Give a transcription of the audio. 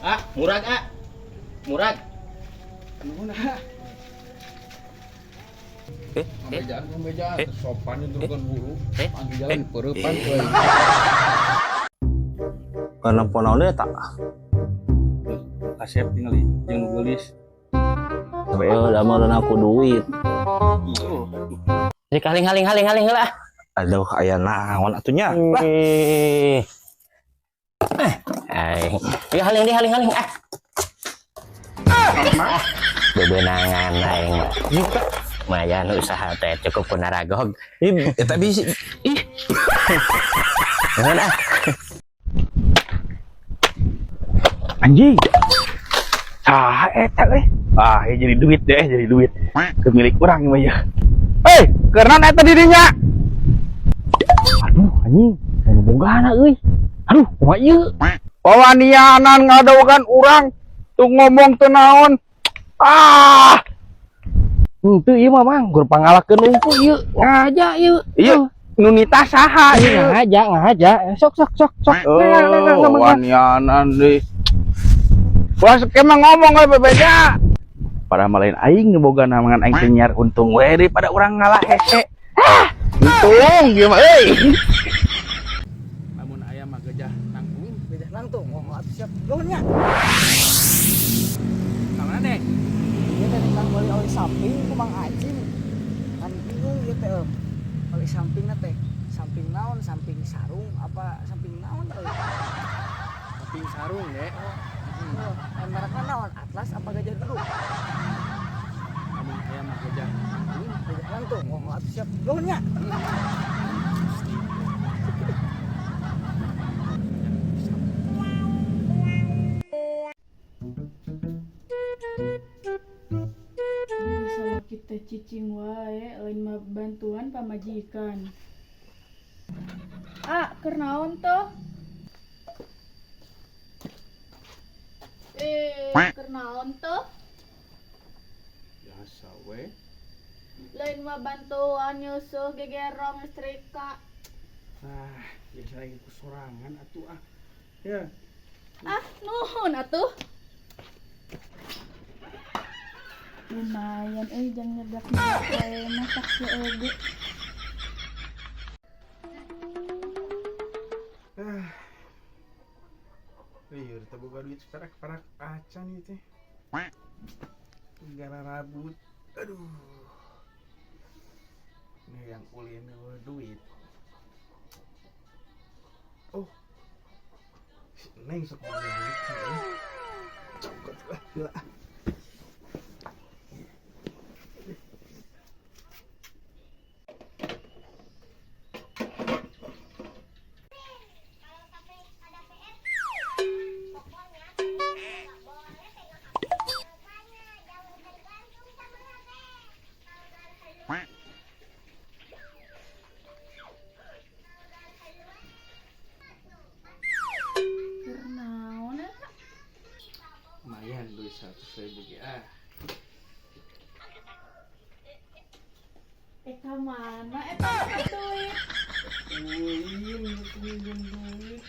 Ah, murag ah. Murag. Nuhun ah. Pembejaan, pembejaan, sopan nyundurkeun buru, panggi jalan peureupan euy. Karena ponaon deui tak. Kasep tingali jeung nu geulis. Sampai eueuh da mah aku duit. Jadi haling haling haling haling heula. Aduh, aya naon atuh nya. Lah, Eh. Eh, ya haling di haling haling ah. Bebenangan aing mah. Lumayan usaha teh cukup ku naragog. Ih, eta bisi. Ih. Nuhun ah. Anjing. Saha eta euy? Ah, ya jadi duit deh, jadi duit. Kemilik urang mah ya. Hei, keur naon eta dirinya? Aduh, anjing, anu bogana euy. Aduh, kumaha ieu? Wawanianan ngadawakan urang tuh ngomong teu naon. Ah, Henteu ieu mah Mang, gur pangalakeun unggul ieu. Ngaja ieu. Iya, nu nita saha ieu? Ngaja, ngaja. Sok sok sok sok. Oh, wanianan deui. Wah, mah ngomong we bebeja. Pada malain aing nu boga namangan aing teh nyiar untung we daripada urang ngalah hese. Ah, untung ieu mah euy. Lamun aya mah gajah nangtung. Gajah nangtung. Oh, atuh siap. Nuhun nya. Ka mana deh? Ieu teh tentang meuli oli samping ku Mang Acing. Kan bingung ieu teh. Oli sampingna teh. Samping naon? Samping sarung apa samping naon euy? Samping sarung deh. Oh, merekna naon? Atlas apa gajah duduk? Lamun aya mah gajah nangtung. Gajah nangtung. Oh, atuh siap. Nuhun nya. Masalah kita cicing wae lain mah bantuan pamajikan. Ah, keur naon tuh? Eh, keur naon tuh? Biasa we. Lain mah bantuan nyusuh gegerong nyetrika. Ah, biasa lagi kusorangan atuh ah. Ya. Ah, nuhun atuh. Lumayan euy jang nyeblak wae masak si oge. Ah. Lieur teh boga duit perak-perak acan ieu teh. Gara rabut. Aduh. Ini yang ulin duit. Oh. Si Neng sok boga duit euy. Cokot lah gila. Keur naon eta? Lumayan duit 100.000 ge ah. Ka mana eta duit? Ulin, minjem duit.